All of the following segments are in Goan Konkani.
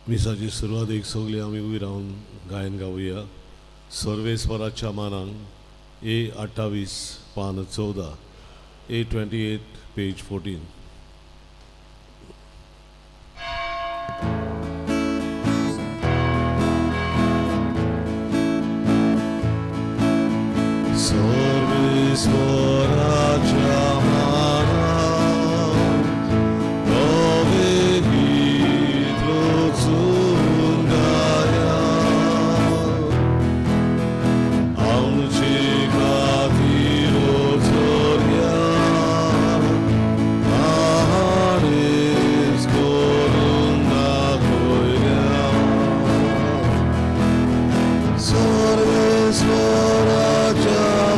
मिसाची सुरवातेक सगळीं आमी उबी रावन गायन गावया. सर्वेस्वराच्या मानान ए 28 पान 14, ए 28 पेज 14. सर्वेस्वराच्या मानान नवे गीत रचून गाया. आमचे खातीर चोरया हाणेच करून दाखयल्या. सर्वेस्वराच्या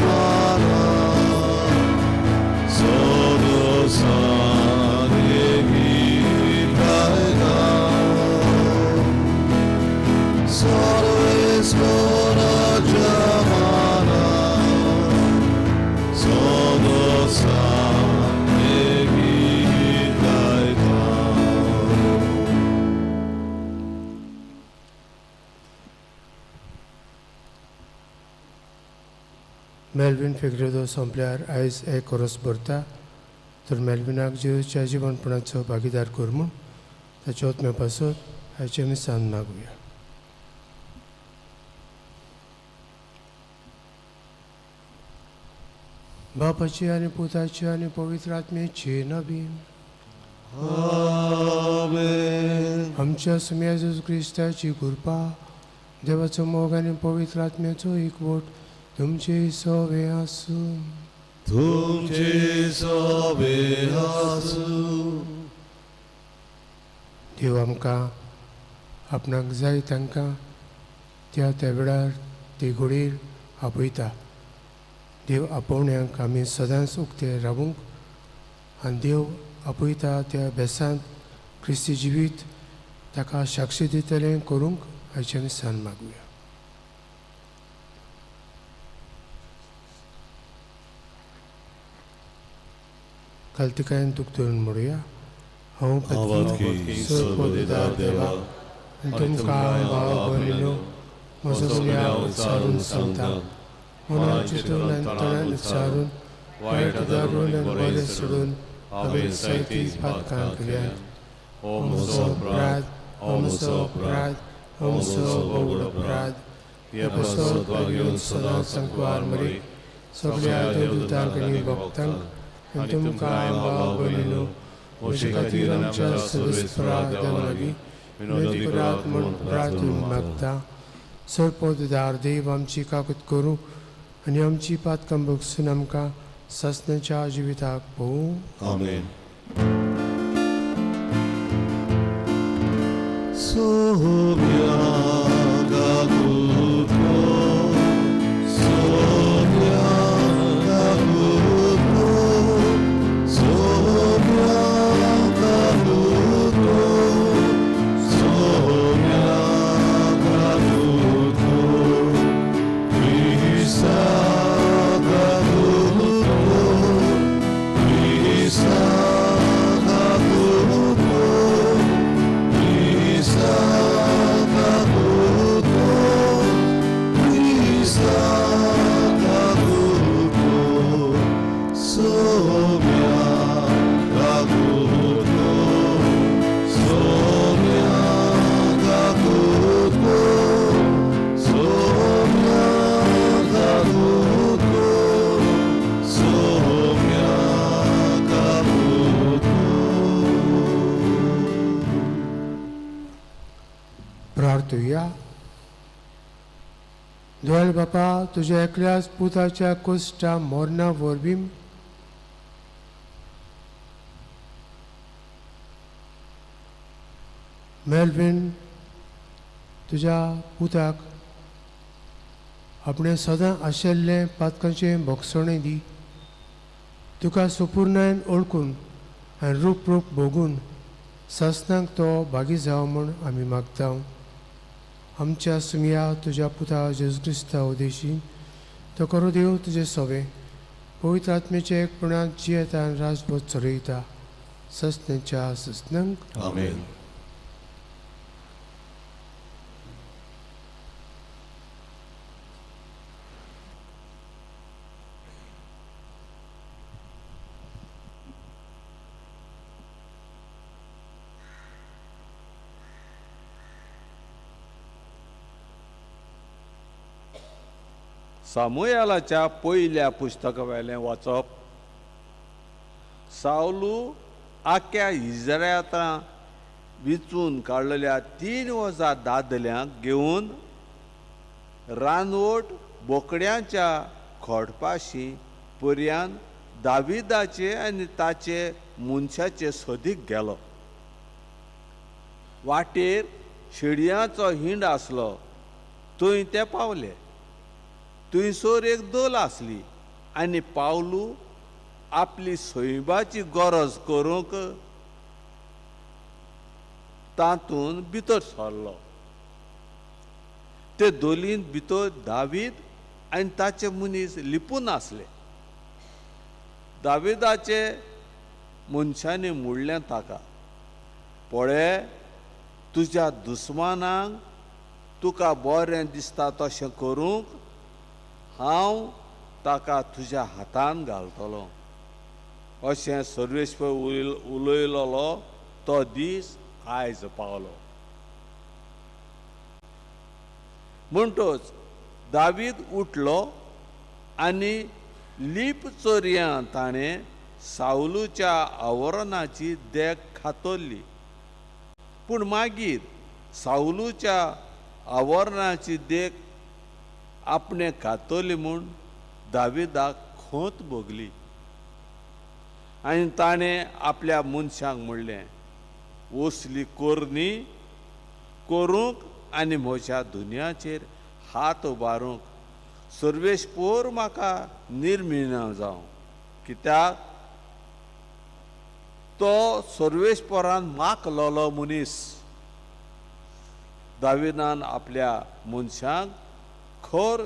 मानान सदसाने गीत गायता. सर्वेस्वराच्या मानान सदसाने गीत गायता. मेल्विन फिगरेदो सोंपल्यार आयज एक कोरस भरता तर मेल्विनाक जेजूच्या जिवनपणाचो भागीदार कर म्हूण ताच्या ओतम्या पासत आयचें मिसान मागुया. बापाची आनी पुताची आनी पवित्र आत्म्याची नबी. आमेन. आमच्या सुम्या जेजू क्रिस्ताची कृपा, देवाचो मोग आनी पवित्र आत्म्याचो एकवट तुमचे सवे आसूं. तुमचे सवे आसूं. देव आमकां आपणाक जाय तांकां त्या त्या वेळार ते घोडयेर आपयता. देव आपोवण्यांक आमी सदांच उक्ते रावूंक आनी देव आपयता त्या बेसांत क्रिस्ती जिवीत ताका साक्षी दितलें करूंक आयचें आमी सान मागुया. कालतिकायन तुक धरून म्हणुया. हांव आवाज सर्वदिदार देवा आनी तुमकां भाव भयणीनो म्हजो गुन्यांव उच्चारून सांगता. मनान चिंतून आनी तणान उच्चारून वायट धरून आनी बरें सोडून हांवें जायतीं पातकां केल्यांत. हो म्हजो अपराध, हो म्हजो अपराध, हो म्हजो व्हड अपराध. हे पासत घेवन सदांच सांकवार मरी सगळ्या देवदूतांक आनी भक्तांक आनी तुमकां भाव भयणीनो म्हजे खातीर आमच्या सर्वेस्परा देवा लागीं विनंती करात म्हूण प्रार्थून मागता. सर्पोदार देव आमची काकूत करूं आनी आमची पातकां भोगसून आमकां सासणाच्या जिविताक पोवूं. आमेन. सोम्या गागुतो, सोम्या गागुतो, सोम्या गागुतो, सोम्या गागुतो, क्रिस्ता गागुतो, क्रिस्ता गागुतो, क्रिस्ता गागुतो, क्रिस्ता गागुतो, सोम्या गागुतो, सोम्या गागुतो, सोम्या गागुतो, सोम्या गागुतो. प्रार्थुया. दयाळ बापा, तुज्या एकल्याच पुताच्या कुश्टा मरणा वरवीं मेल्विन तुज्या पुताक आपणें सदां आशिल्लें पातकांचें भोगसणें दी. तुका सुपुर्णायन ओळखून आनी रूप रूप भोगून सासणाक तो भागी जावं म्हूण आमी मागता. आमच्या सुमया तुज्या पुता जेजू क्रिस्ता उदेशी तो करो देव तुजें सोबें पवित्र आत्मेचे एकपणांत जियेता आनी राजभोज चलयता ससण्याच्या ससनांक. आमेन. सामुयालाच्या पयल्या पुस्तका वेलें वाचप. सावलू आख्या इजरायता विचून काडलेल्या 3000 दादल्यांक घेवन रानवट बोकड्यांच्या खोडपाशी पर्यान दाविदाचे आनी ताचे मनशाचे सोदीक गेलो. वाटेर शेडयांचो हिंड आसलो थंय ते पावले. थंयसर एक दल आसली आनी पावलू आपली सैबाची गरज करूंक तातूंत भितर सरलो. ते दोलींत भितर दावीद आनी ताचे मनीस लिपून आसले. दाविदाचे मनशांनी म्हणलें ताका, पळय तुज्या दुस्मानांक तुका बरें दिसता तशें करूंक हांव ताका तुज्या हातान घालतलो. अशें सर्वेश्वर उलयलोलो तो दीस आयज पावलो. म्हणटच दावीद उठलो आनी लीप चोरयां ताणें सावलूच्या आवरणाची देख खातरली. पूण मागीर सावलूच्या आवरणाची देख आपणें खातली म्हूण दाविदाक खंत भोगली आनी ताणें आपल्या मनशांक म्हणलें, असली करणी करूंक आनी म्हज्या दुनियाचेर हात उबारूंक सर्वेस्पोर म्हाका निर्मिणा जावं, कित्याक तो सर्वेस्पोरान माखलोलो मनीस. दाविदान आपल्या मनशांक खर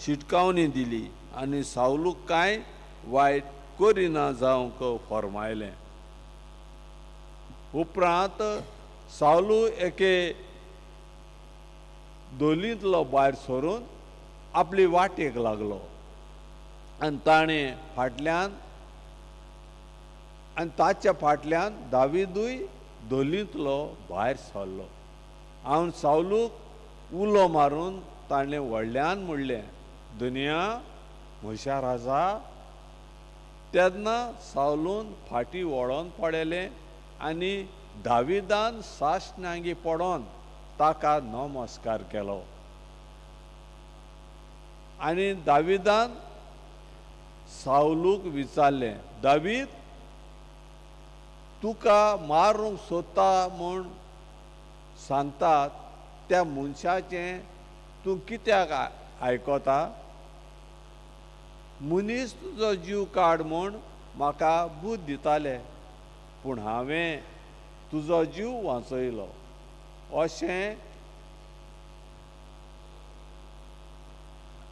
शिटकावणी दिली आनी सावलूक कांय वायट करिना जावंक फर्मायलें. उपरांत सावलू एके दोलींतलो भायर सरून आपली वाटेक लागलो आनी ताणें फाटल्यान आनी ताच्या फाटल्यान दाविदूय दोलींतलो भायर सरलो. हांव सावलूक उलो मारून ताणें व्हडल्यान म्हणलें, दुनिया म्हज्या राजा. तेन्ना सावलून फाटीं वळोन पळयलें आनी दाविदान सासणांगी पडोन ताका नमस्कार केलो. आनी दाविदान सावलूक विचारलें, दावीद तुका मारूंक सोदता म्हूण सांगतात त्या मनशाचें तूं कित्याक आयकता? मनीस तुजो जीव काड म्हूण म्हाका बूद दिताले, पूण हांवें तुजो जीव वांचयलो. अशें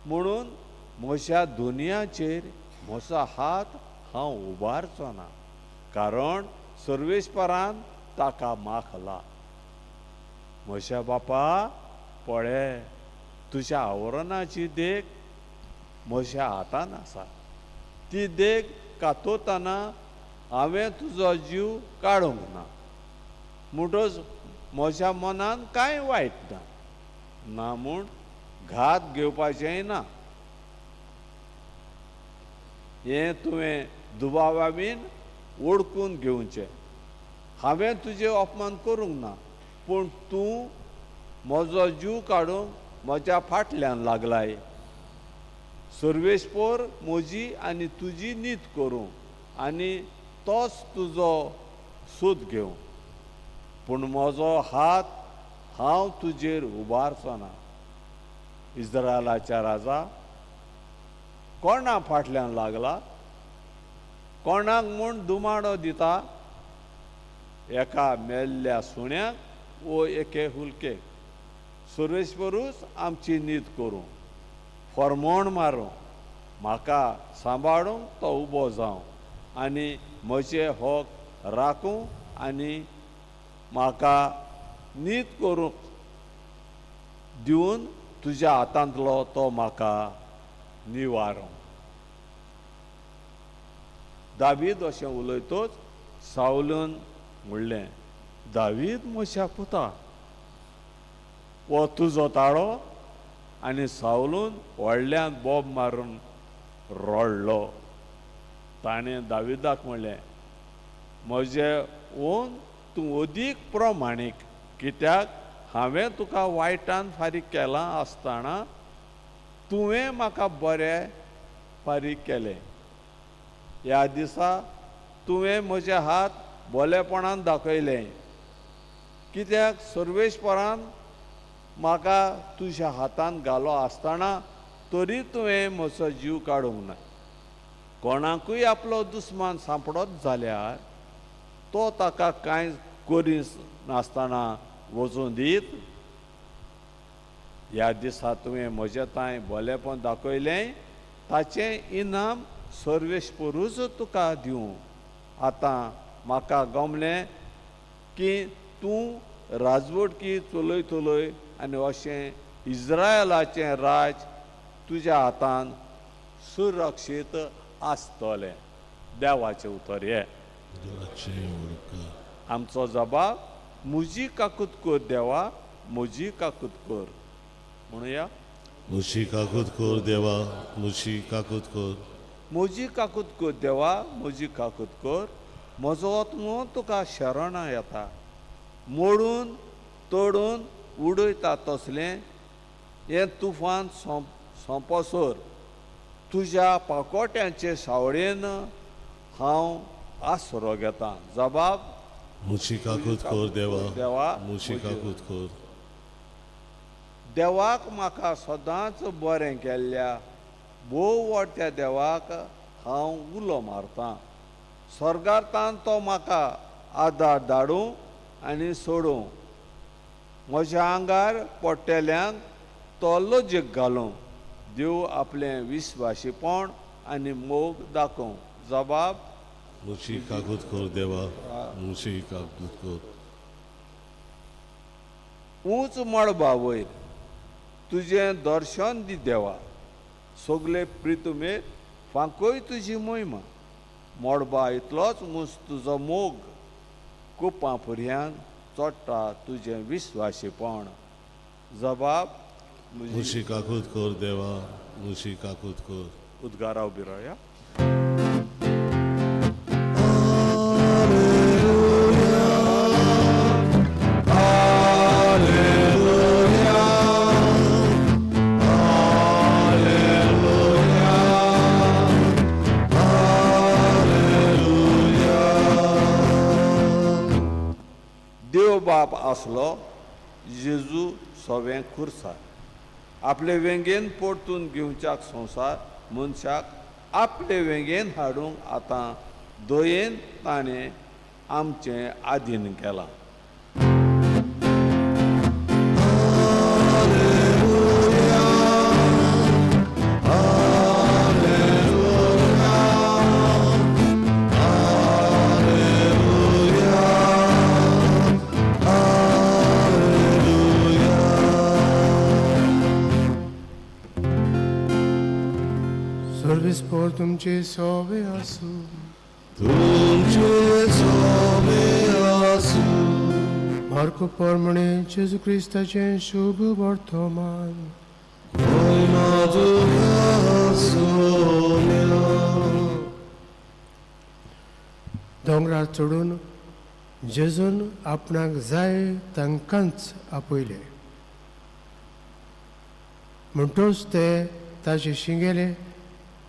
म्हणून म्हज्या दुनियाचेर म्हजो हात हांव उबारचो ना, कारण सर्वेस्परान ताका माखला. म्हज्या बापा पळय तुज्या आवरणाची देख म्हज्या हातान आसा, ती देख कातोतना हांवें तुजो जीव काडूंक ना, म्हणटच म्हज्या मनान कांय वायट ना, ना म्हूण घात घेवपाचेंय ना. हें तुवें दुबावा बीन ओडकून घेवचें. हांवें तुजें अपमान करूंक ना, पूण तूं म्हजो जीव काडूंक म्हज्या फाटल्यान लागलाय. सर्वेस्पोर म्हजी आनी तुजी नीत करूं आनी तोच तुजो सूद घेवं, पूण म्हजो हात हांव तुजेर उबारचो ना. इस्रायलाच्या राजा कोणा फाटल्यान लागला? कोणाक म्हूण दुमाडो दिता? एका मेल्ल्या सुण्याक वो एके हुलकेक? सर्वेस्परूच आमची नीत करूं, फॉर्मोण मारूं, म्हाका सांबाळूंक तो उबो जावं आनी म्हजे हक राखूं आनी म्हाका नीत करूंक दिवन तुज्या हातांतलो तो म्हाका निवारूं. दावीद अशें उलयतच सावलून म्हणलें, दावीद म्हज्या पुता, हो तुजो ताळो आनी सावलून व्हडल्यान बोब मारून रडलो. ताणें दाविदाक म्हणलें, म्हजे ओन तूं अदीक प्रमाणीक, कित्याक हांवें तुका वायटान फारीक केलां आसतना तुवें म्हाका बरें फारीक केलें. ह्या दिसा तुवें म्हजे हात बोलेपणान दाखयले, कित्याक सर्वेस्परान म्हाका तुज्या हातान घालो आसतना तरी तुवें म्हजो जीव काडूंक ना. कोणाकूय आपलो दुस्मान सांपडत जाल्यार तो ताका कांय करी नासतना वचूं दीत. ह्या दिसा तुवें म्हजें तांय बोलेपण दाखयलें, ताचें इनाम सर्वेस्परूच तुका दिवं. आतां म्हाका गमलें की तूं राजवटकी चलयतलोय आनी अशें इज्रायलाचें राज तुज्या हातान सुरक्षीत आसतलें. देवाचें उतर हें. आमचो जबाब, म्हजी काकूत कर देवा, म्हजी काकूत कर. म्हणुया, म्हजी काकूत कर देवा, म्हजी काकूत कर. म्हजी काकूत कर देवा, म्हजी काकूत कर. म्हजो आत्मो तुका शरणां येता, मोडून तोडून उडयता तसलें हें तुफान सोंपसर तुज्या पाकोट्यांचे सावळेन हांव आसरो घेता. जबाब, म्हजी काकूत कर देवा, देवा, म्हजी काकूत कर. देवाक म्हाका सदांच बरें केल्ल्या भोव व्हडत्या देवाक हांव उलो मारतां. स्वर्गांतान तो म्हाका आदार धाडूं आनी सोडूं, म्हज्या आंगार पडटेल्यांक तो लजेक घालूं. देव आपलें विस्वाशीपण आनी मोग दाखोवं. जबाब, म्हजी काकूत कर देवा, म्हजी काकूत कर. ऊंच मळबा वयर तुजें दर्शन दी देवा, सगळे प्रितुमेर फांकय तुजी मोहिमा. मळबा इतलोच ऊंच तुजो मोग, कुपां पुरयान चडटा तुजें विस्वाशीपण. जबाब, म्हजी काकूत कर देवा, म्हजी काकूत कर. उद्गारा उबी रावया. देव बाप आसलो जेजू सवें खुर्सार, आपले वेंगेन परतून घेवच्याक संवसार मनशाक आपले वेंगेन हाडूंक आतां दयेन ताणें आमचें आधीन केलां. सर्वेस्पर तुमचे सोवे आसूं. तुमचे सोबे आसूं. मार्को प्रमाणे जेजू क्रिस्ताचें शुभ वर्तमान. मोहिमा तुका सोम्या. दोंगरार चडून जेजून आपणाक जाय तांकांच आपयले. म्हणटूच ते ताजे शिंगेले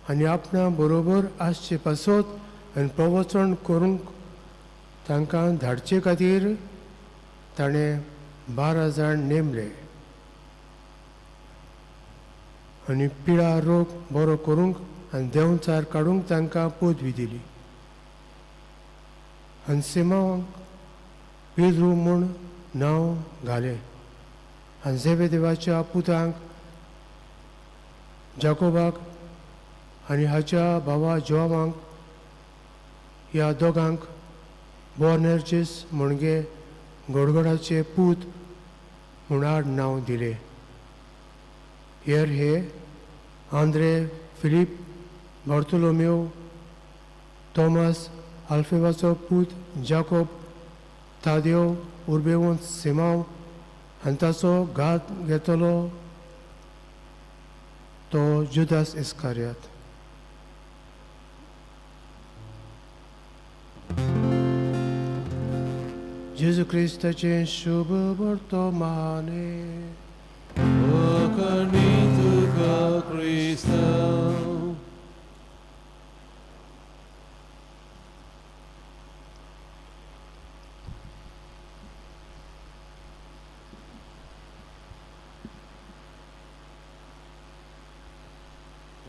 आनी आपणा बरोबर आसचे पासत आनी प्रवचन करूंक तांकां धाडचे खातीर ताणें 12 जाण नेमले आनी पिळा रोग बरो करूंक आनी देंवचार काडूंक तांकां पदवी दिली. आनी सिमांवाक पेद्रू म्हूण नांव घालें आनी जेबेदेवाच्या पुतांक जाकोबाक आनी हाच्या भावा जोवांक ह्या दोगांक बोनेर्जीस म्हणजे गडगडाचे पूत म्हूण आड नांव दिलें. हेर हे आंद्रे, फिलीप, बार्तोलोमेव, थॉमस, आल्फेवाचो पूत जाकोब, तादेव, उर्बेवंत सिमांव आनी ताचो घात घेतलो तो जुदास इस्कारियात. जेजू क्रिस्ताचें शुभ वर्तमाने. Okani tuka Kristo.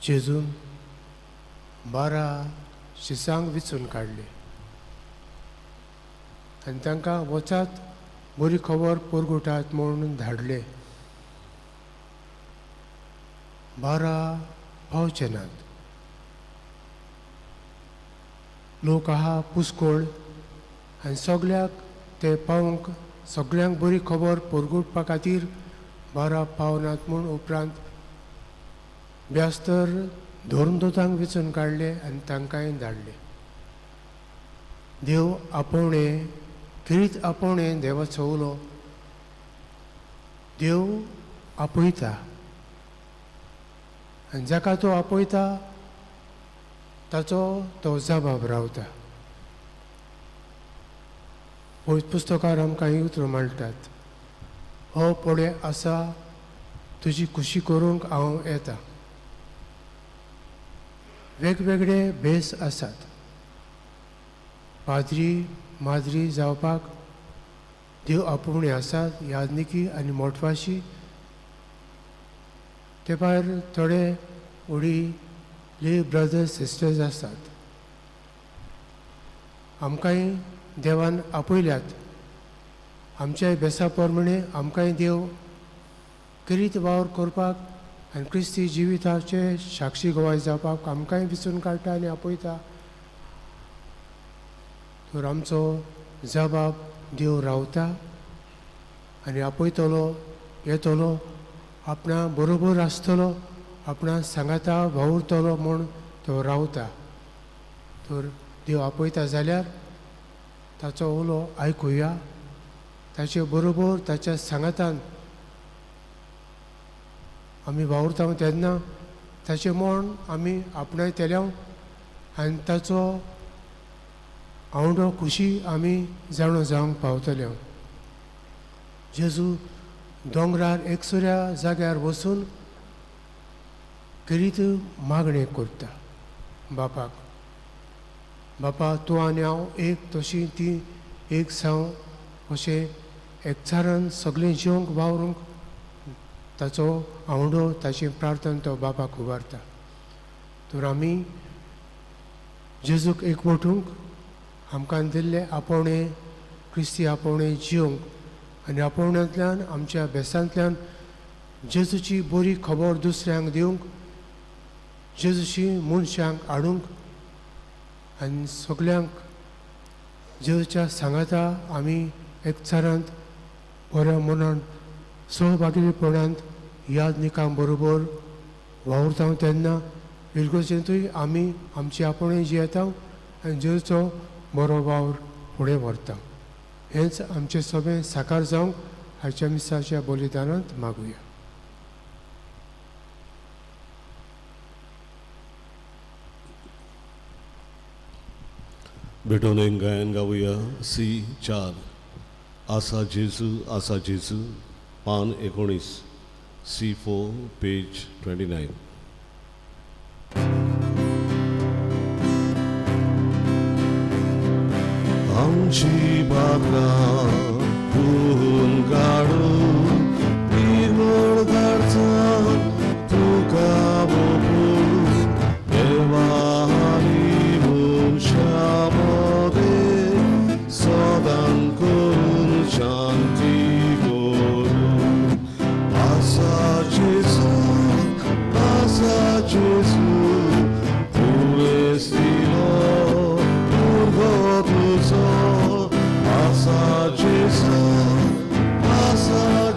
जेजून 12 शिसांक विचून काडले आनी तांकां वचात बरी खबर परगुटात म्हणून धाडले. 12 पावचे नात. लोक आहा पुस्कोळ आनी सगल्याक ते पावंक सगल्यांक बरी खबर परगुटपा खातीर 12 पावनात म्हूण उपरांत ब्यास्तर धर्मदूतांक विचून काडले आनी तांकांय धाडले. देव आपोवणे खेरीत आपोवणे देवाचो उलो देव आपयता आनी जाका तो आपयता ताचो तो जबाब रावता. पवित्र पुस्तकार आमकां हीं उतरां मेळटात, हो पळय आसा तुजी खुशी करूंक हांव येता. वेगवेगळे भेस आसात. पाद्री माद्री जावपाक देव आपोवणे आसात, याज्ञिकी आनी मोटवाशी. ते भायर थोडे उडी ले ब्रदर्स सिस्टर्स आसात. आमकांय देवान आपयल्यात. आमच्या भेसा प्रमाणे आमकांय देव करीत वावर करपाक आनी क्रिस्ती जिविताचे साक्षी गवाय जावपाक आमकांय विचून काडटा आनी आपयता. तर आमचो जबाब देव रावता आनी आपयतलो, येतलो, आपणा बरोबर आसतलो, आपणा सांगाता वावुरतलो म्हूण तो रावता. तर देव आपयता जाल्यार ताचो उलो आयकुया, ताचे बरोबर ताच्या सांगातान आमी वावुरता तेन्ना ताचें म्हण आमी आपणायतले आनी ताचो आवडो खुशी आमी जाणो जावंक पावतले. जेजू दोंगरार एकसुऱ्या जाग्यार वचून करीत मागणें करता बापाक, बापा तूं आनी हांव एक तशी ती एक जावं अशें एकचारान सगळें जिवंक वावरूंक ताचो आवडो ताची प्रार्थना तो बापाक उबारता. तर आमी जेजूक एकवटूंक आमकां दिल्ले आपोवणे क्रिस्ती आपोवणे जिवंक आनी आपोवण्यांतल्यान आमच्या भेसांतल्यान जेजूची बरी खबर दुसऱ्यांक दिवंक, जेजूची मनशांक हाडूंक आनी सगल्यांक जेजूच्या सांगाता आमी एकचारांत बऱ्या मनान सहभागीपणांत याज्ञिकां बरोबर वावुरता तेन्ना इगर्जेंतूय आमी आमची आपोवणे जियेता आनी जेजूचो बरो वावर फुडें व्हरता. हेंच आमचें सगळें साकार जावंक हाच्या मिसाच्या बलिदानांत मागुया. भेटून एक गायन गावया सी 4 आसा जेजू आसा जेजू, पान 19, सी 4 पेज 29. आमची बाबा धुवून काडून निवळ धाडचा तुका बोपून देवा आनी मनशा मदें सदां करून शांती करून. आसा जेजू आसा जेजू तुवें दिलो उर्गो तुजो. आसा जेजू आसा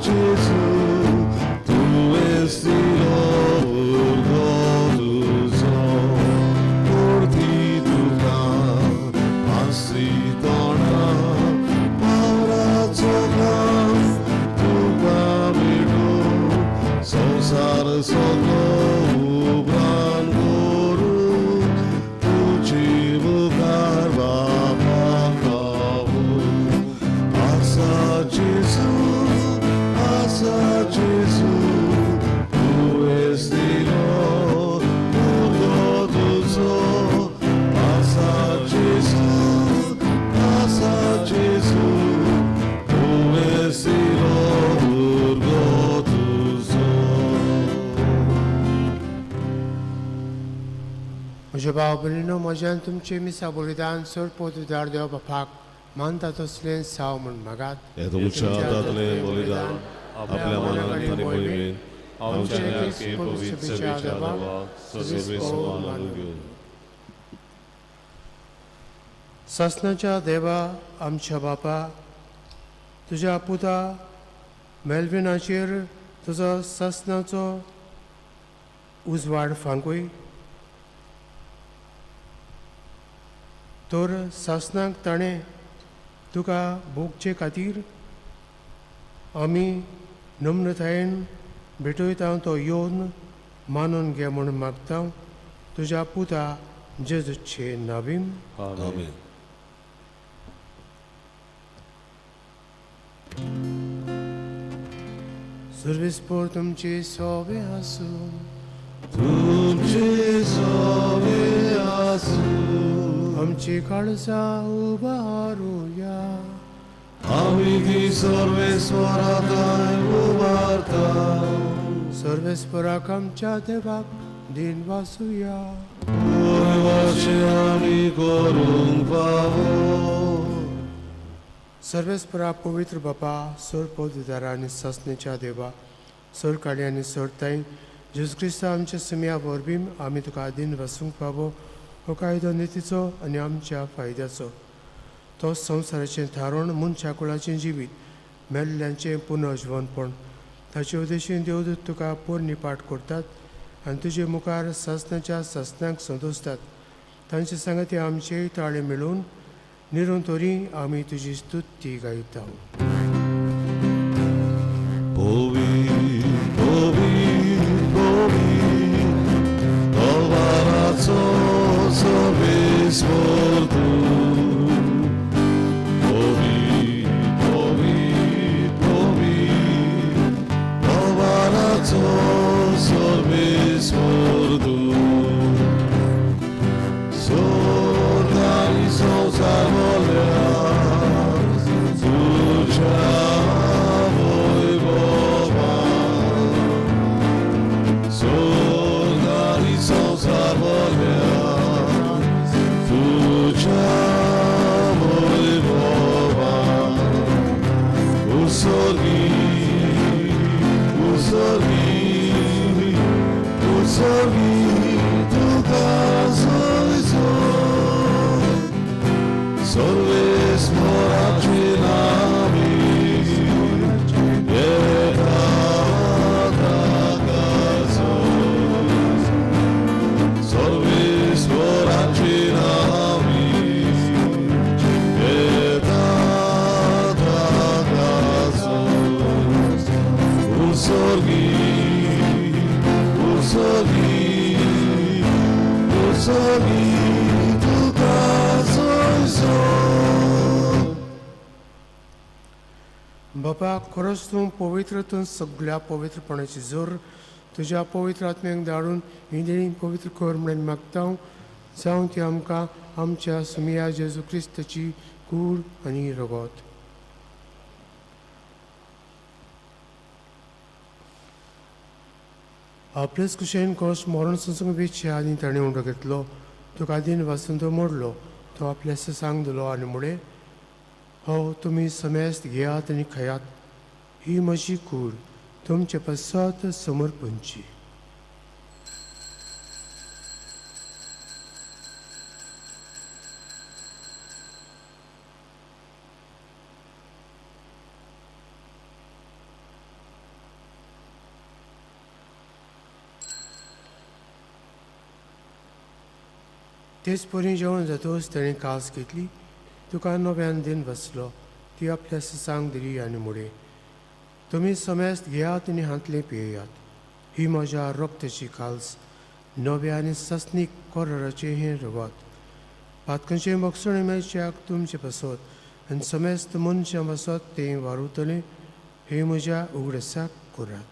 म्हज्या भाव भयणीनो, म्हज्यान तुमचे मिसा बलिदान चड पोतदार देव बापाक मानता तसलें साव म्हूण मागात. हे तुमच्या हातांतलें बलिदान आपल्या मनान आनी मोहिमेन आमच्या पवित्र सभेच्या देवाक सर्वेस्पर मानून घेवन. सासणाच्या देवा आमच्या बापा, तुज्या पुता मेलविनाचेर तुजो सासणाचो उजवाड फांकूय, तर सासणाक ताणें तुका भोगचे खातीर आमी नम्रतायेन भेटयता तो येवन मानून घे म्हूण मागता तुज्या पुता जेजूचे नावीम. आमेन. सर्वेस्पर तुमचे सोबे आसूं. तुमचे सोबे आसूं. आमची काळजां उबारुया. आमी ती सर्वेस्परा थंय उबारता. सर्वेस्पराक आमच्या देवाक दिन वासुया. वयवाशें आमी करूंक फावो. सर्वेस्परा पवित्र बापा, सर पवित्रदारा आनी सासणेच्या देवा, सर काळी आनी सर ताई जेजू क्रिस्ता आमच्या सुमया वरवीं आमी तुका दिन वसूंक फावो हो कायदो नितीचो आनी आमच्या फायद्याचो. तो संवसाराचें थारोवन मनशा कुळाचें जिवीत मेल्ल्यांचें पुनर्जिवनपण ताचे उद्देशीन देवदूत तुका पोरणी पाठ करतात आनी तुजे मुखार सासणाच्या सासणाक संतोसतात. तांचे सांगाती आमचेय ताळे मेळून निरंतरी आमी तुजी स्तुती गायता. सर्वेस्पर तूं. पवी पवी पवी कलवाराचो सर्वेस्पर तूं. सोद आनी संवसार भरल्या तुज्या वैभवान. सोद आनी संवसार भरल्या तुज्या वैभवान. उसर्गी उसर्गी उसर्गी तुका सोयसो. सर्वेस्पराचे नामी येता ताकाचो. सर्वेस्पराचे नामी येता ताकाचो. उसर्गी उसर्गी उसर्गी तुका सोयसो. बापा, खरोच तूं पवित्र, तूं सगळ्या पवित्रपणाची जोर तुज्या पवित्र आत्म्याक धाडून ही देणी पवित्र कर म्हणून मागता, जावं ती आमकां आमच्या सुमिया जेजू क्रिस्ताची कूड आनी रगत. आपलेच कुशेन कोश मरण संसंग वेचचे आनी ताणें उंडो घेतलो, तुका दिन वाचून तो मोडलो, तो आपल्या सांग दिलो आनी मुळे, हो तुमी समेस्त घेयात आनी खायात, ही म्हजी कूड तुमचे पश्चात समर्पणची. तेच परी जेवण जातकच ताणें कास घेतली, तुका नव्यान दिन बसलो, ती आपल्या सांग दिली आनी मुळे, तुमी समेस्त घेयात आनी हांतलें पियेयात, ही म्हज्या रक्ताची काल्स नव्या आनी ससनीक कोराचें हें रगत. पातकांचें मोगसणें मेळच्याक तुमचें पासत आनी समेस्त मनशां पासत तें वारुतलें, हें म्हज्या उगडसाक करात.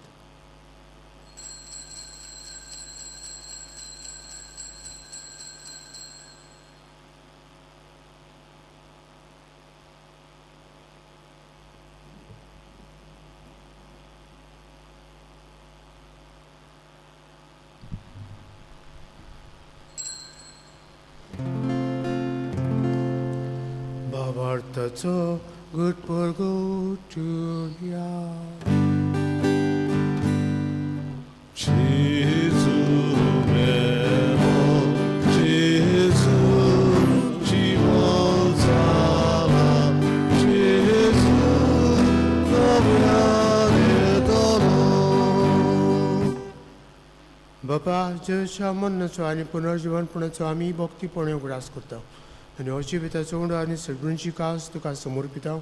मर्ताचो गुटपोर गुटुया. Gesù mio, Gesù ci volzava, Gesù बापा, जेजूच्या मरणाचो आनी पुनर्जिवनपणाचो आमी भक्तीपणे उगडास करता आनी हो जिविताचो उंडो आनी सगळ्यांची कास तुका समर्पिता.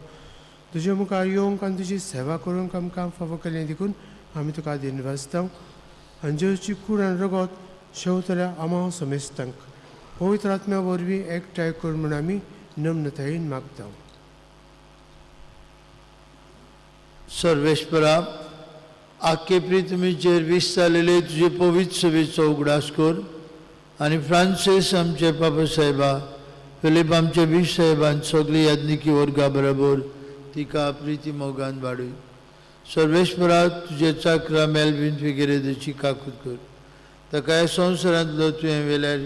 तुजे मुखार येवंक आनी तुजी सेवा करूंक आमकां फावो केलें देखून आमी तुका दिनवासता. आनी जेजूची कूड आनी रगत शेवतल्या आमा समेस्तांक पवित्र आत्म्या वरवीं एकठांय कर म्हूण आमी नम्रतायेन मागता. सर्वेस्परा, आख्खे पृथ्वीचेर विस्तारलेले तुजे पवित्र सभेचो उगडास कर आनी फ्रांसीस आमचे पापा साहेबा, फिलीप आमचे बीश साहेबान सगळी याज्ञिकी वर्गा बरोबर तिका प्रिती मोगान वाडय. सर्वेस्परा, तुजे चाकरा मेलवीन फिगेरेदाची काकूत कर. ताका ह्या संवसारांतलो तुवें वेल्यार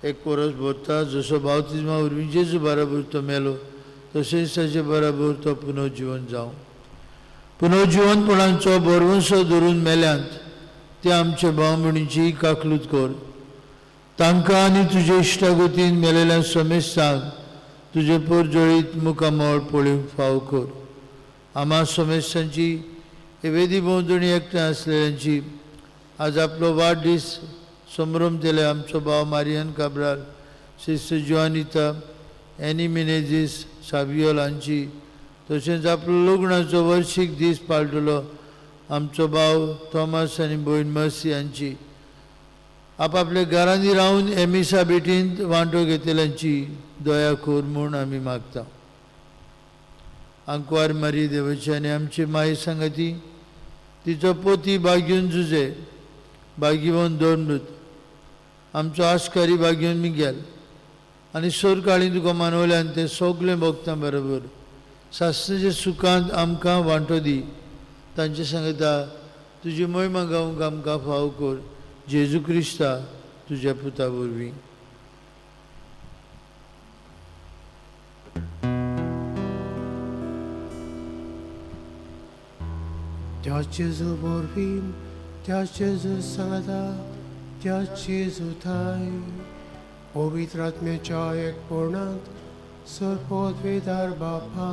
एक वरस भरता, जसो बावतिज्मा वरवीं जेजू बराबर तो मेलो तशेंच ताचे बराबर तो पुनर्जिवन जावं. पुनर्जिवनपणाचो भरवंसो धरून मेल्यांत ते आमचे भाव भयणीची काकलूत कर. तांकां आनी तुजे इश्टागतीन मेलेल्या समेस्तांक तुजे परजळीत मुखामळ पळोवंक फाव कर. आमा समेस्तांची वेदी भोंवतणी एकठांय आसलेल्यांची आज आपलो वाडदीस संभ्रम केले आमचो भाव मारियन काब्राल, सिस्टर जुआनिता, एनी मिनेजीस साबियोल हांची, तशेंच आपलो लग्नाचो वर्शीक दीस पाळटलो आमचो भाव थॉमस आनी भयण मर्सी हांची, आपापल्या घरांनी रावन एमिसा भेटींत वांटो घेतल्यांची दया कर म्हूण आमी मागता. आंकवार मारी देवाची आनी आमची माई सांगाती, तिचो पोती बागीवन जुजे, बागीवन दोन, आमचो आस्कारी बागीवन मिगेल आनी सोरकाळी तुका मानवल्यान ते सगळे भोगता बरोबर सासणाच्या सुखांत आमकां वांटो दी. तांचे सांगता तुजी मोहिमा गावंक आमकां फाव कर, जेजू क्रिस्ता तुज्या पुता वरवीं. त्या जेजू वरवीं, त्या जेजू सांगता, त्या जेजू थाय पवित्र आत्म्याच्या एकपणांत सर्वपदवीदार बापा,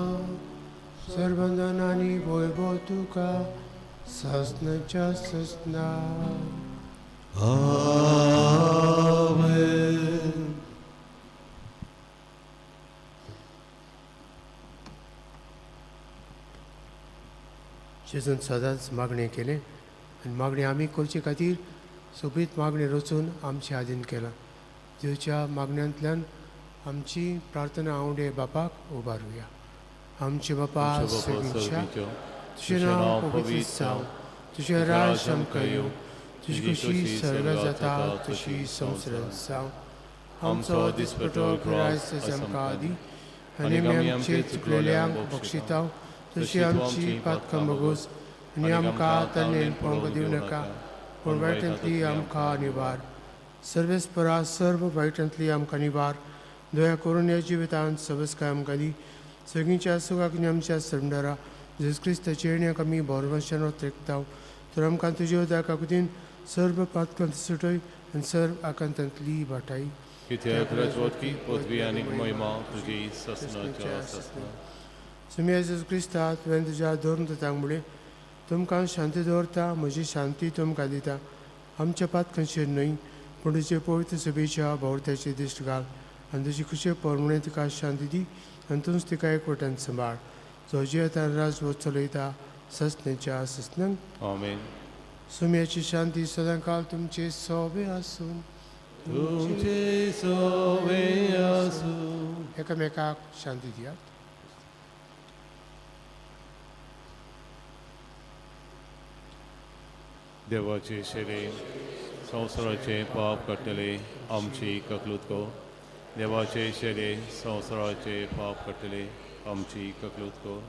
सर्वंदन आनी वैभव तुका ससनाच्या ससना. आमेन. जेजून सदांच मागणें केलें आनी मागणें आमी करचे खातीर सोबीत मागणें रचून आमचे आदीन केलां. देवच्या मागण्यांतल्यान आमची प्रार्थना आवडे बापाक उबारुया. आमचे बापा सगळींच्या, तुजें नांव पवित्र जावं, तुजें राज आमकां येवं, तुजी खुशी सर्व जाता तशी संवसारांत जावं. आमचो दिसपटो ग्रास आमकां दी आनी आमी आमचे चुकलेल्यांक बक्षिता तशी आमची पातकां भोगोस आनी आमकां ताणें पळोवंक दिवं नाका, पूण वायटांतली आमकां निवार. सर्वेस्परा सर्व वायटांतली आमकां निवार. दया करून ह्या जिवितांत सवस्काय आमकां दी. सगळींच्या सुखाक आनी आमच्या सरंडरा जेजू क्रिस्ताचे येण्याक आमी भरवंशान त्रेकता. तर आमकां तुज्या उदका कुतीन सर्व पातकांत सुटय आनी सर्व आकांतांतली वाटाय. कित्याक राजवटकी पदवी आनी महिमा तुजी ससनाच्या ससना. सुम्या जेजू क्रिस्ता, तुवें तुज्या धर्म म्हणलें, तुमकां शांती दवरता, म्हजी शांती तुमकां दिता. आमच्या पातकांचेर न्हय पूण तुजे पवित्र सभेच्या भोंवत्याची दिश्ट घाल आनी तुजी खुशे परमणे तिका शांती दी आनी तूंच तिका एकवटान सांबाळ, जो जियेता राजवट चलयता ससनेच्या ससनांक. आमेन. सुम्याची शांती सदांकाल तुमचे सोबे आसूं. तुमचे सोवे आसूं. एकामेकाक शांती दियात. देवाचे शरीर संवसाराचे पाप काडटले आमची ककलूत को. देवाचे शरीर संवसाराचे पाप काडटले आमची ककलूत को.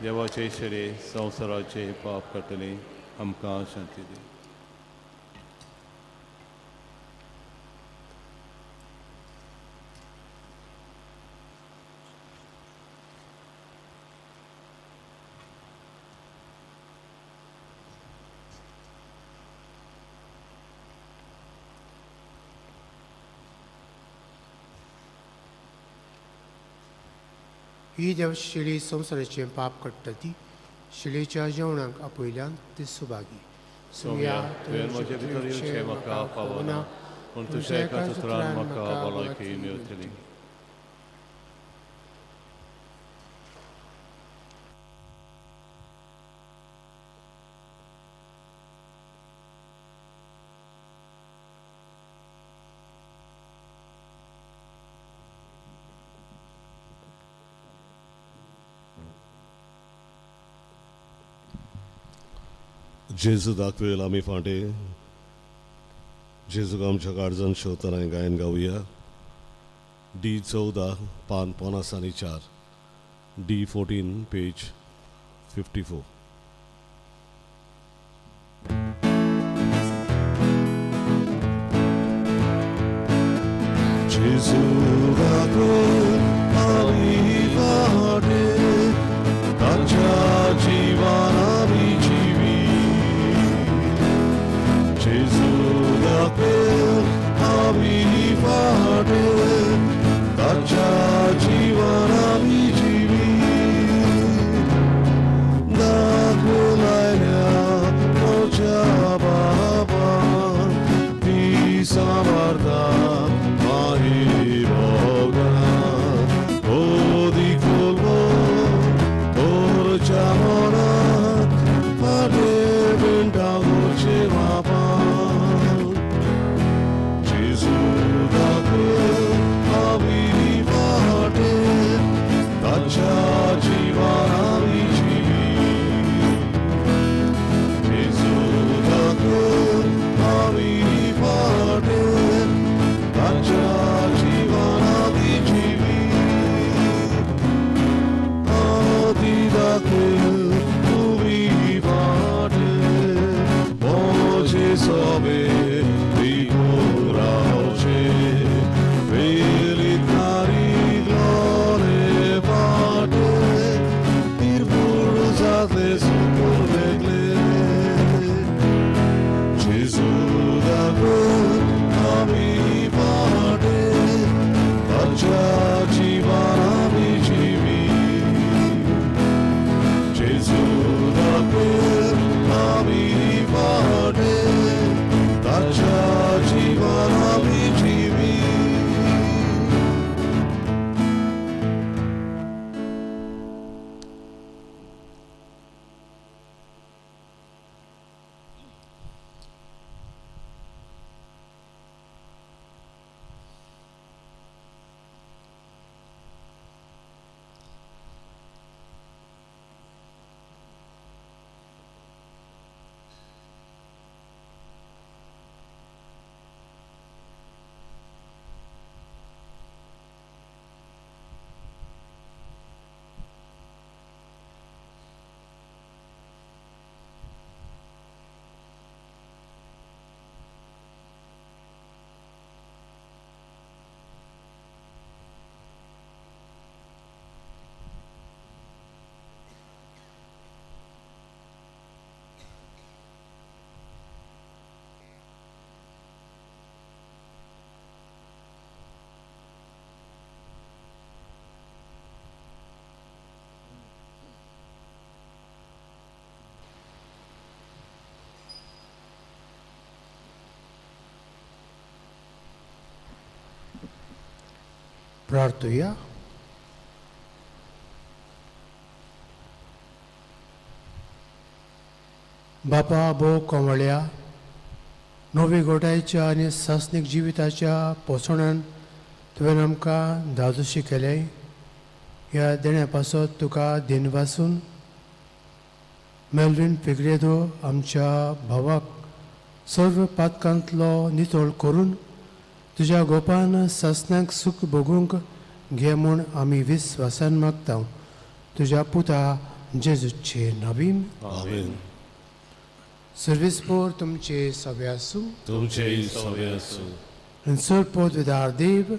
देवाचे शरीर संवसाराचे पाप काडटले आमकां शांती दी. ही देव शिळी संवसाराचें पाप काडटा ती शिळेच्या जेवणाक आपयल्यान ती सुभागी. सोम्या, तुवें म्हजे भितर येवचें म्हाका फावना, पूण तुज्या एकाच उतरान म्हाका भलायकी मेळटली. जेजू दाखवेल आमी फांटे जेजूक आमच्या काळजान शेवतना गायन गावया. डी 14 पान 54, डी 14 पेज 54. जेजू दाखवेल आमी फांटे ताच्या जिवान आमी जिवी. जेजू दाखवेल आमी फाटे ताच्या जिवान आमी जिवी. दाखवलायल्या म्हज्या बाबान ती सांबारता माही भोगान. ओदी कोलवो तोरच्या मनात फाटे बिंटा गोचे बापान. जेजू दाखवेल आमी फाटे ताच्या जिवान आमी जिवी. जेजू दाखवेल आमी फाटे ताच्या जिवान आमी जिवी. आदी दाखवेल तुमी फाटे मोजे सोबे रावचे वेलीत नारी ग्लोरे फाटे निर्मूळ जातले सुकून वेगळे. जेजू दाखवेल आमी फाटे ताच्या जिवान आमी जिवी. जेजू दाखवेल आमी फाटे ताच्या जिवान आमी जिवी. प्रार्थुया. बापा भोव कोवळ्या नवी गोठायच्या आनी सासणीक जिविताच्या पोसणान तुवें आमकां धादोशी केलें. ह्या देण्या पासत तुका दिनवासून मेल्विन फिगरेदो आमच्या भावाक सर्व पातकांतलो नितळ करून तुज्या गोपान सासणाक सूख भोगूंक घे म्हूण आमी विस्वासान मागता. तुज्या पुता जेजूचे नवीन. आमेन. सर्वीस पोर तुमचे सगळे आसूं. तुमचेय सगळे आसूं. आनी चड पोत देव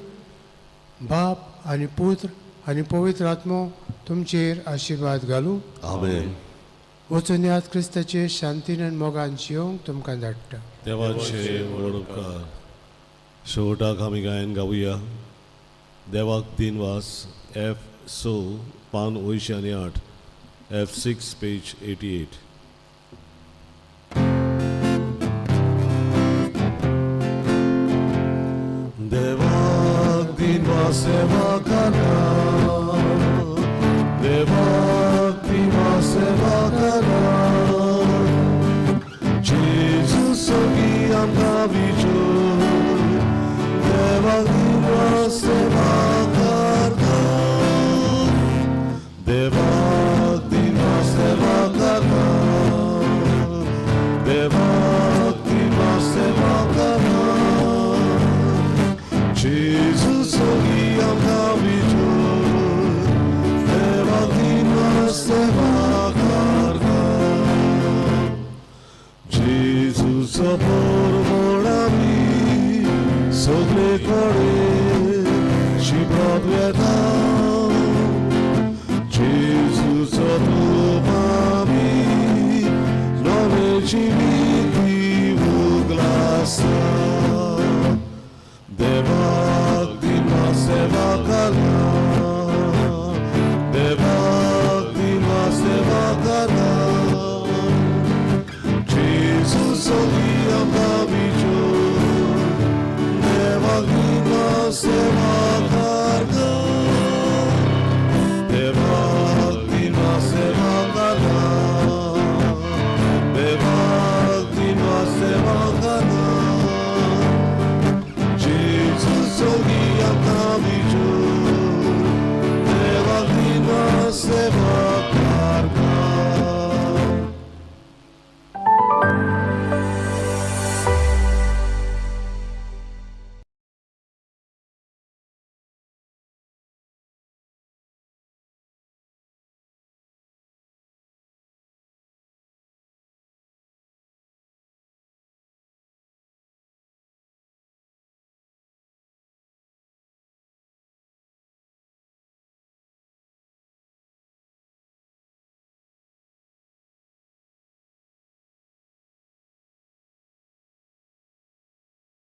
बाप आनी पुत्र आनी पवित्र आत्मो तुमचेर आशिर्वाद घालूं. आमेन. वचून याद क्रिस्ताचे शांतीन आनी मोगान जियोंक तुमकां धाडटा. देवाचे व्हड उपकार. शेवटाक आमी गायन गावया देवाक दिनवास एफ स पान अंयशीं आनी आठ, F6 page 88. देवाक दिनवा सेवा करा, देवाक दिनवा सेवा करा, जेजू सोगी आमकां विजय, देवाक दिनवा सेवा करता, देवाक दिनवा सेवा करता, देवाक दिनवा सेवा करता, जेजू सोगी आमकां विजय, देवाक दिनवा सेवा करता. जेजूचो परमळ आमी सगळे कडेन.